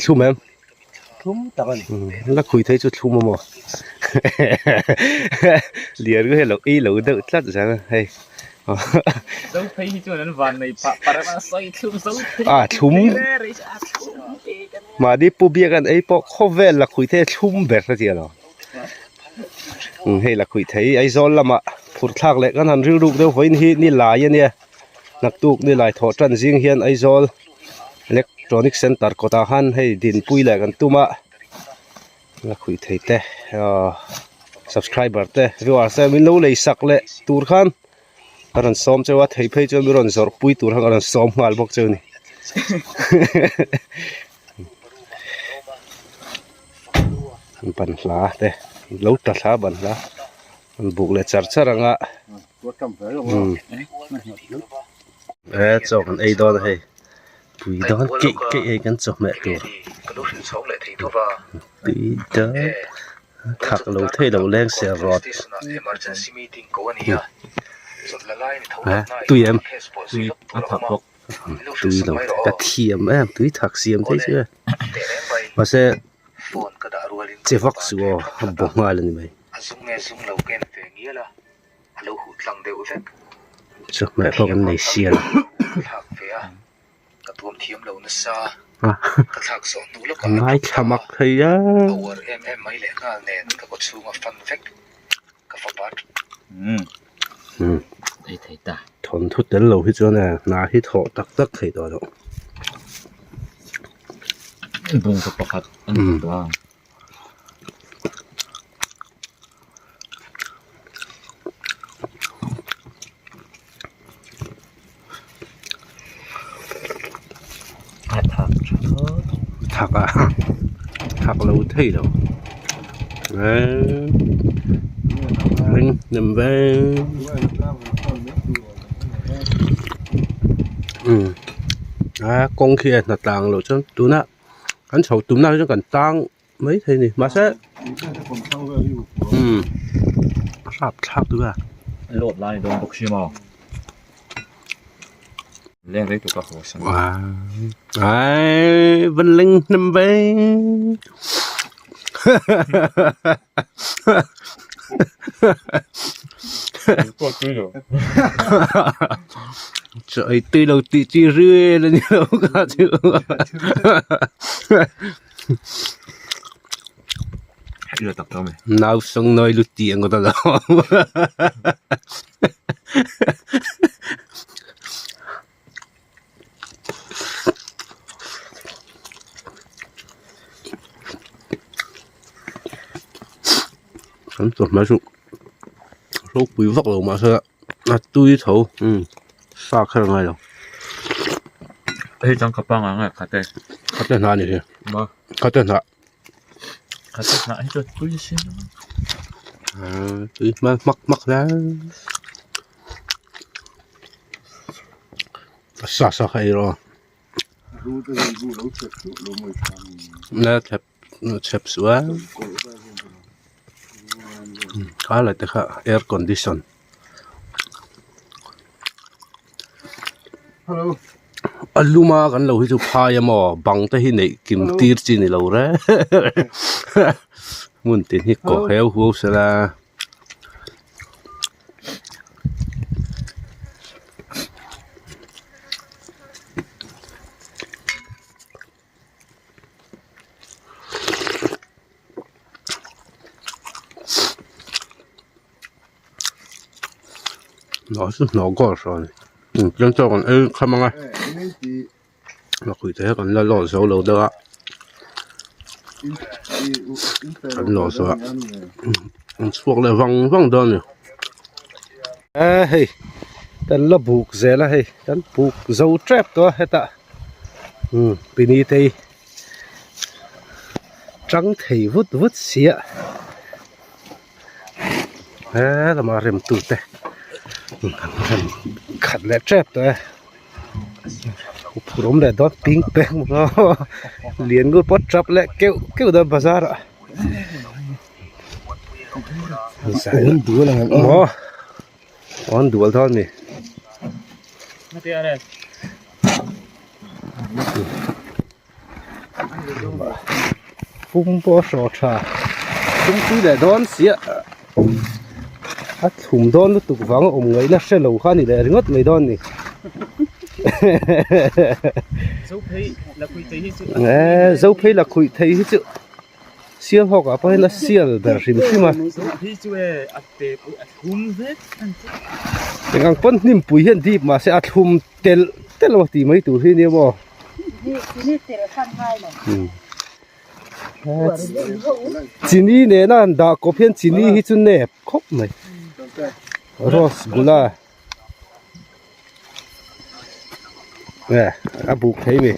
thlum em? Thlum tak a ni. La khui thei chu thlum a maw? Lian hi lo ei lo deuh tlat zel a hei. Zo phei hi chuan an van nei pah par a sawi thlum zo thei. A thlum. Mahni pu biak an ei pawh khawvel la khui thei a thlum ber a ti a lo. Hei la khui thei Aizawl lamah phurh thlak leh kan han rilruk deuh vawiin hi ni lai a nia. Naktuk ni lai thawh tan zing hian Aizawl Electronic Center kawtah khan hei dinpui leh kan tum a la khuih thei te ahh subscriber te viewers te min lo lei sak leh tur khan a rawn sawm cheu a thei phei chuan min rawn zawrh pui tur khan a rawn sawm nghal bawk cheu a ni ban hla te lo ta thla ban hla an buk leh char char ang a. E chaw kan ei dawn a hei pui dawn keih keih hei kan chawhmeh tur tui dawn thak lo thei lo leng ser rawt tui em tui lo ka thiam em tui thak siam thei chu e mahse che vak suh aw a bo nghal a ni mai. Chawhmeh pawh kan nei sial a a ngaithla mak thei a. Thawnthu tel lo hi chuan e hna hi thawh tak tak theih tawh loh. Thak a thak lo thei lo ring nem veng a kawng khi a hna tlang loh chuan tunah kan chho tumna hi chuan kan tang. Mai thei ni mahse umm a hrap thlak duh a. Load lai dawn bawk si maw. Leng rei tuk a haw san. Ai van leng hnem ve. Chaw ei tui lo tih chi rial a ni lo kha chu. Nau sawng nawi lut tih ang ngawt a lo Kan chawhmeh chu ropui vak lo mahse a tui tho umm sa kher a ngai lo. Hei chang ka pangang a khate. Khate hnah a ni hi. Maw. Khate hnah. Khate hnah hi chu tui sin. Tui hmel hmak hmak hle. Sa sa kha ei rawh aw. La chep chep suh a. Kha la te kha air condition. A luma kan lo hi chu phai a maw bang te hi neih kim tir chi ni lo reng hmun tin hi kaw heu huau sela. Hnawh chu hnawh goal hrawn a ni tlem tawk an ei kham ang a lakhuih te hi kan la lawh zo lo deuh a kan lawh zawh ah an chhuak leh vang vang dawn a ni e hei kan la buk zel a hei kan buk zo tep tawh a hetah umm pini te hi tang thei vut vut sia. He lama rem tu te an rem khat leh tep tawh e huphurh awm leh dawn ping peng maw lian ngur pawh tap leh keuh keuh dawn bazar ah maw awn dual dawn a ni. Pum pawh a hraw tha pum tui leh dawn sia a thlum dawn lutuk vang a awm ngaihna hre lo kha a ni leh ringawt mai dawn a ni. Zophei lakhuih thei hi chu sial hawk ah pawh hian a sial ber hrim hrim a. Eng ang pawn hnimpui hian dip mahse a thlum telh telh a tih mai tur hi nia maw. Chini nena han dah kawp hian chini hi chu nep khawp mai rosgula nge a buk thei mi.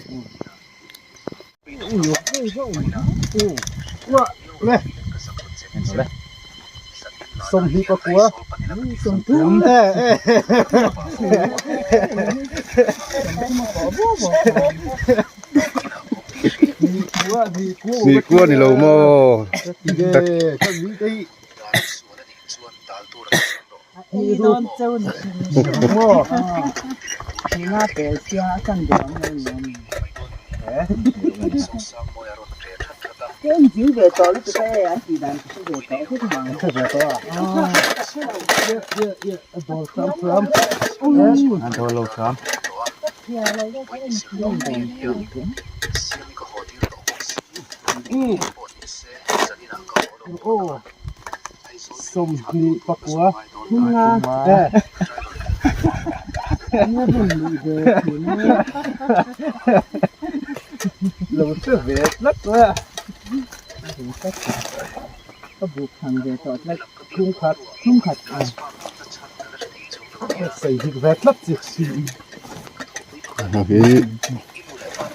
Nikua ni lo maw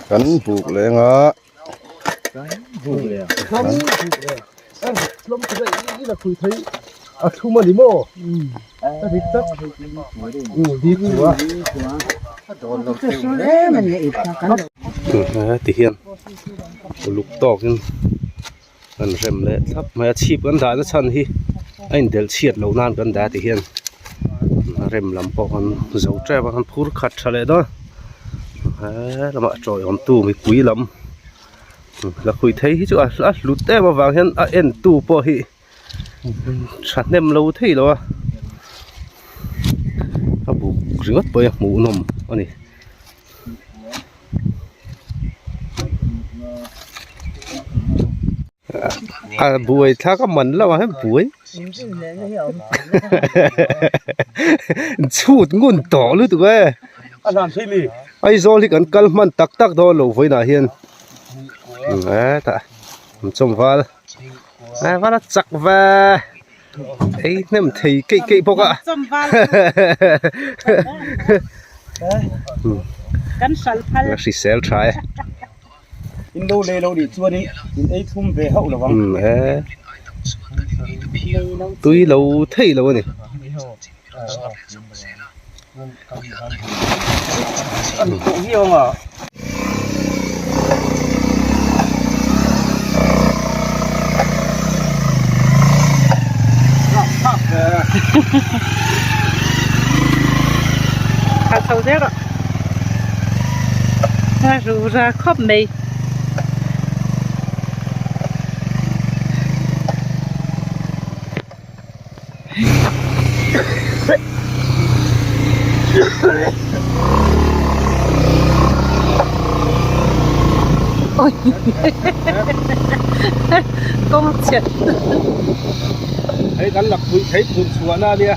Kan buk leng a. A thlum a ni maw a dik tak ti hian uluk tawkin kan rem leh thlap mai a chhip kan dahna chhan hi a indelh chhiat loh nan kan dah ti hian a rem lam pawh kan zo tep a kan phur khat tha leh dawn he lamah tawiawm tu mipui lam lakhuih thei hi chu a hlut em avang hian a en tu pawh hi thahnem lo thei lo a a buk ringawt pawh hi a hmuhnawm a ni. A buai thlak a man lo a he buai chhut ngun tawh lutuk e Aizawl hi kan kal hman tak tak dawn lo vawiinah hian hetah chawm val val a chak ve ei hnem thei keih keih bawk a a hrisel tha e. In lo lei lo nih chuanin in ei thlum ve hauh lo ang. Umm e tui lo thei lo a ni. Kal chho zel rawh a rura khawp mai. Kawng chhiat Hei kan lakpui thei phur chhuahna a nia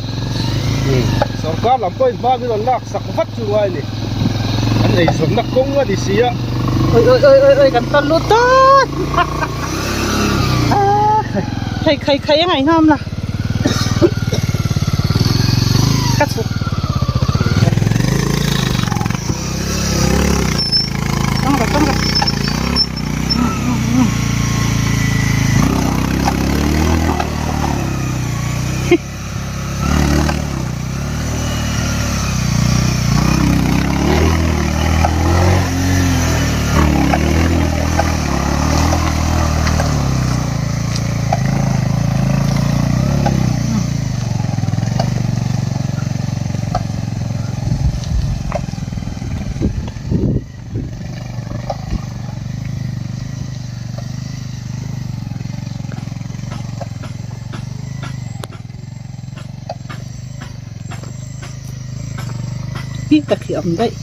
sorkar lam pawhin hma min rawn lak sak vat chu ngai a ni an eizawnna kawng a ni si a. Oi oi oi oi oi kan tawn lut dawn. Khai khai khai a ngaihnawm la ka chhuk tawng rawh tawng rawh Khi ka khi awm daih.